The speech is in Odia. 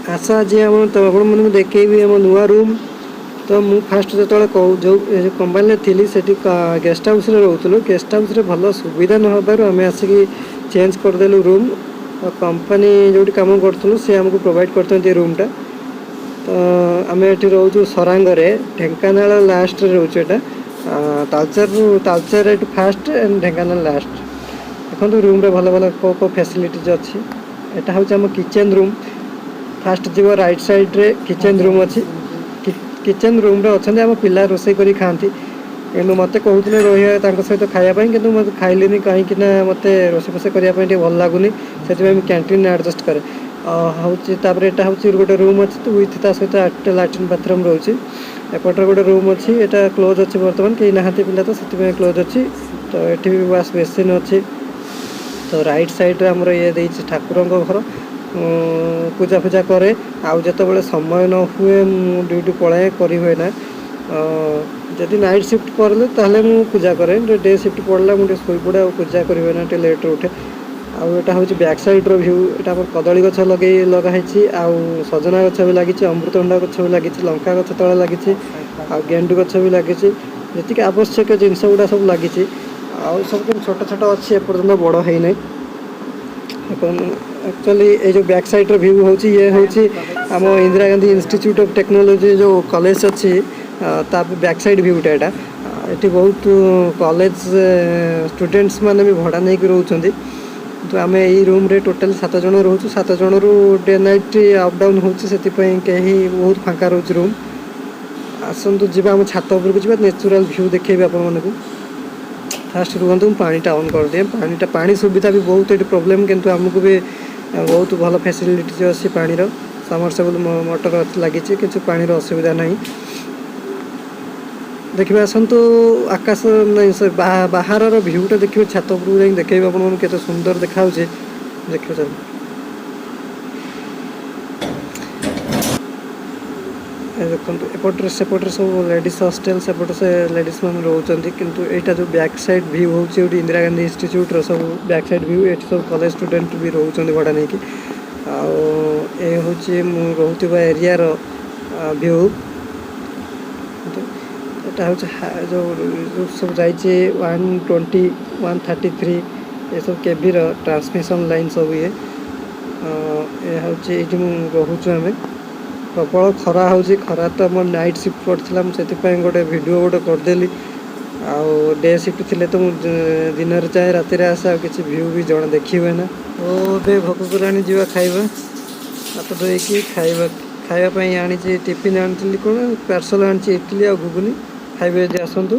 ଆସ, ଆଜି ଆମ ତ ଆପଣମାନଙ୍କୁ ଦେଖେଇବି ଆମ ନୂଆ ରୁମ୍। ତ ମୁଁ ଫାଷ୍ଟ ଯେତେବେଳେ ଯେଉଁ କମ୍ପାନୀରେ ଥିଲି, ସେଠି ଗେଷ୍ଟ ହାଉସ୍ରେ ରହୁଥିଲୁ। ଗେଷ୍ଟ ହାଉସ୍ରେ ଭଲ ସୁବିଧା ନ ହେବାରୁ ଆମେ ଆସିକି ଚେଞ୍ଜ କରିଦେଲୁ ରୁମ୍। କମ୍ପାନୀ ଯେଉଁଠି କାମ କରୁଥିଲୁ, ସେ ଆମକୁ ପ୍ରୋଭାଇଡ଼ କରିଛନ୍ତି ଏ ରୁମ୍ଟା। ତ ଆମେ ଏଠି ରହୁଛୁ ସରାଙ୍ଗରେ, ଢେଙ୍କାନାଳ ଲାଷ୍ଟରେ ରହୁଛୁ। ଏଇଟା ତାଲଚେରରୁ, ତାଲଚେର ଏଠୁ ଫାଷ୍ଟ ଆଣ୍ଡ ଢେଙ୍କାନାଳ ଲାଷ୍ଟ। ଦେଖନ୍ତୁ, ରୁମ୍ରେ ଭଲ ଭଲ କେଉଁ କେଉଁ ଫ୍ୟାସିଲିଟିଜ୍ ଅଛି। ଏଇଟା ହେଉଛି ଆମ କିଚେନ୍ ରୁମ୍। ଫାଷ୍ଟ ଯିବ, ରାଇଟ୍ ସାଇଡ଼୍ରେ କିଚେନ୍ ରୁମ୍ ଅଛି। କିଚେନ୍ ରୁମ୍ରେ ଅଛନ୍ତି ଆମ ପିଲା, ରୋଷେଇ କରି ଖାଆନ୍ତି। କିନ୍ତୁ ମୋତେ କହୁଥିଲେ ରହିବା, ତାଙ୍କ ସହିତ ଖାଇବା ପାଇଁ, କିନ୍ତୁ ମୋତେ ଖାଇଲିନି, କାହିଁକି ନା ମୋତେ ରୋଷେଇ ଫୋଷେଇ କରିବା ପାଇଁ ଟିକେ ଭଲ ଲାଗୁନି। ସେଥିପାଇଁ ମୁଁ କ୍ୟାଣ୍ଟିନରେ ଆଡ଼ଜଷ୍ଟ କରେ ହେଉଛି। ତାପରେ ଏଇଟା ହେଉଛି ଗୋଟେ ରୁମ୍ ଅଛି ୱିଥ୍ ତା ସହିତ ଲାଟ୍ରିନ୍ ବାଥରୁମ୍ ରହୁଛି। ଏପଟରେ ଗୋଟେ ରୁମ୍ ଅଛି, ଏଇଟା କ୍ଲୋଜ୍ ଅଛି ବର୍ତ୍ତମାନ। କେହି ନାହାନ୍ତି ପିଲା ତ, ସେଥିପାଇଁ କ୍ଲୋଜ୍ ଅଛି। ତ ଏଠି ବି ୱାଶ୍ ବେସିନ୍ ଅଛି। ତ ରାଇଟ୍ ସାଇଡ଼୍ରେ ଆମର ଇଏ ଦେଇଛି ଠାକୁରଙ୍କ ଘର, ପୂଜା ଫୂଜା କରେ। ଆଉ ଯେତେବେଳେ ସମୟ ନ ହୁଏ, ମୁଁ ଡ୍ୟୁଟି ପଳାଏ, କରି ହୁଏ ନା। ଯଦି ନାଇଟ୍ ସିଫ୍ଟ କରିଲେ ତାହେଲେ ମୁଁ ପୂଜା କରେ। ଡେ ସିଫ୍ଟ ପଡ଼ିଲା, ମୁଁ ଟିକେ ଶୋଇପଡ଼େ ଆଉ ପୂଜା କରିହୁଏ ନା, ଟିକେ ଲେଟ୍ରେ ଉଠେ। ଆଉ ଏଇଟା ହେଉଛି ବ୍ୟାକ୍ ସାଇଡ଼୍ର ଭ୍ୟୁ। ଏଇଟା ଆମର କଦଳୀ ଗଛ ଲଗା ହେଇଛି, ଆଉ ସଜନା ଗଛ ବି ଲାଗିଛି, ଅମୃତଭଣ୍ଡା ଗଛ ବି ଲାଗିଛି, ଲଙ୍କା ଗଛ ତଳେ ଲାଗିଛି, ଆଉ ଗେଣ୍ଡୁ ଗଛ ବି ଲାଗିଛି। ଯେତିକି ଆବଶ୍ୟକ ଜିନିଷ ଗୁଡ଼ା ସବୁ ଲାଗିଛି। ଆଉ ସବୁ କିନ୍ତୁ ଛୋଟ ଛୋଟ ଅଛି, ଏପର୍ଯ୍ୟନ୍ତ ବଡ଼ ହେଇନାହିଁ। ଆକ୍ଚୁଆଲି ଏଇ ଯେଉଁ ବ୍ୟାକ୍ ସାଇଡ଼୍ର ଭ୍ୟୁ ହେଉଛି, ଇଏ ହେଉଛି ଆମ Indira Gandhi institute of technology ଯେଉଁ କଲେଜ ଅଛି, ତା ବ୍ୟାକ୍ ସାଇଡ଼୍ ଭ୍ୟୁଟା ଏଇଟା। ଏଠି ବହୁତ କଲେଜ ଷ୍ଟୁଡେଣ୍ଟସ୍ ମାନେ ବି ଭଡ଼ା ନେଇକି ରହୁଛନ୍ତି। କିନ୍ତୁ ଆମେ ଏଇ ରୁମ୍ରେ ଟୋଟାଲି ସାତ ଜଣ ରହୁଛୁ। ସାତ ଜଣରୁ ଡେ ନାଇଟ୍ ଅପ୍ ଡାଉନ୍ ହେଉଛି, ସେଥିପାଇଁ କେହି ବହୁତ ଫାଙ୍କା ରହୁଛି ରୁମ୍। ଆସନ୍ତୁ ଯିବା, ଆମ ଛାତ ଉପରକୁ ଯିବା, ନ୍ୟାଚୁରାଲ୍ ଭ୍ୟୁ ଦେଖେଇବି ଆପଣମାନଙ୍କୁ। ଫାଷ୍ଟ ରୁହନ୍ତୁ, ମୁଁ ପାଣିଟା ଅନ୍ କରିଦିଏ। ପାଣି ସୁବିଧା ବି ବହୁତ ଏଠି ପ୍ରୋବ୍ଲେମ୍, କିନ୍ତୁ ଆମକୁ ବି ବହୁତ ଭଲ ଫ୍ୟାସିଲିଟି ଅଛି ପାଣିର। ସବମର୍ସିବଲ୍ ମଟର ଲାଗିଛି, କିଛି ପାଣିର ଅସୁବିଧା ନାହିଁ। ଦେଖିବେ, ଆସନ୍ତୁ, ଆକାଶ ନାଇଁ, ସେ ବାହାରର ଭ୍ୟୁଟା ଦେଖିବେ। ଛାତ ଉପରକୁ ଯାଇକି ଦେଖେଇବେ ଆପଣମାନଙ୍କୁ କେତେ ସୁନ୍ଦର ଦେଖାଯାଉଛି। ଦେଖିବେ, ଚାଲ। ଏ ଦେଖନ୍ତୁ, ଏପଟରେ ସେପଟରେ ସବୁ ଲେଡ଼ିସ୍ ହଷ୍ଟେଲ, ସେପଟେ ସେ ଲେଡ଼ିସ୍ ମାନେ ରହୁଛନ୍ତି। କିନ୍ତୁ ଏଇଟା ଯେଉଁ ବ୍ୟାକ୍ ସାଇଡ଼୍ ଭ୍ୟୁ ହେଉଛି, ଏଇଠି ଇନ୍ଦିରା ଗାନ୍ଧୀ ଇନଷ୍ଟିଚ୍ୟୁଟ୍ର ସବୁ ବ୍ୟାକ୍ ସାଇଡ଼୍ ଭ୍ୟୁ। ଏଠି ସବୁ କଲେଜ ଷ୍ଟୁଡେଣ୍ଟ ବି ରହୁଛନ୍ତି ଭଡ଼ା ନେଇକି। ଆଉ ଏ ହେଉଛି ମୁଁ ରହୁଥିବା ଏରିଆର ଭ୍ୟୁ। ଏଟା ହେଉଛି ଯେଉଁ ଯେଉଁ ସବୁ ଯାଇଛି 120, 133, ଏସବୁ କେଭିର ଟ୍ରାନ୍ସମିସନ୍ ଲାଇନ୍ ସବୁ ଇଏ। ଏ ହେଉଛି ଏଇଠି ମୁଁ ରହୁଛୁ ଆମେ। ପ୍ରବଳ ଖରା ହେଉଛି। ଖରା ତ ମୋର ନାଇଟ୍ ସିଫ୍ଟ ପଡ଼ିଥିଲା, ମୁଁ ସେଥିପାଇଁ ଗୋଟେ ଭିଡ଼ିଓ ଗୋଟେ କରିଦେଲି। ଆଉ ଡେ ସିଫ୍ଟ ଥିଲେ ତ ମୁଁ ଦିନରେ ଯାଏ, ରାତିରେ ଆସେ, ଆଉ କିଛି ଭ୍ୟୁ ବି ଜଣା ଦେଖି ହୁଏ ନା। ଓ ଏବେ ଭୋକ କଲାଣି, ଯିବା ଖାଇବା। ହାତ ଧୋଇକି ଖାଇବା। ଖାଇବା ପାଇଁ ଆଣିଛି, ଟିଫିନ୍ ଆଣିଥିଲି, କ'ଣ ପାର୍ସଲ୍ ଆଣିଛି, ଇଟିଲି ଆଉ ଘୁଗୁନି। ଖାଇବେ ଯଦି ଆସନ୍ତୁ।